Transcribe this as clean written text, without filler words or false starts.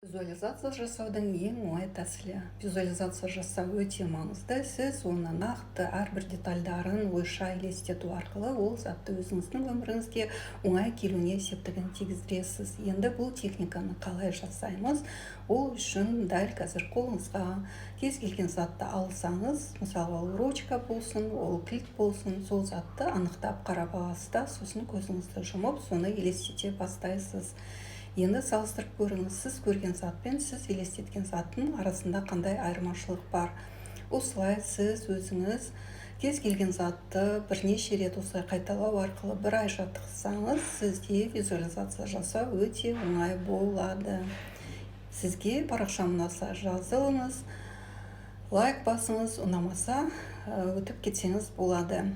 Визуализация жасаудың ең оңай тәсілі. Визуализация жасау өте маңызды. Сіз оны нақты әрбір детальдарын ойша елестету арқылы ол затты өзіңіздің өміріңізге оңай келуіне септігін тигіздіресіз. Енді бұл техниканы қалай жасаймыз? Ол үшін дәл қазір қолыңызға кез келген затты алсаңыз, мысалы, ол ручка болсын, ол кілт болсын, сол затты анықтап қарап аласыз да, сосын көзіңізді жұмып, соны елестете бастайсыз. Енді салыстырып көріңіз: сіз көрген зат пен сіз елестеткен заттың арасында қандай айырмашылық бар? Осылай сіз өзіңіз кез келген затты бірнеше рет осылай қайталау арқылы бір ай жаттықсаңыз, сізде визуализация жасау өте оңай болады. Сізге парақшам ұнаса, жазылыңыз, лайк басыңыз, ұнамаса, өтіп кетсеңіз болады.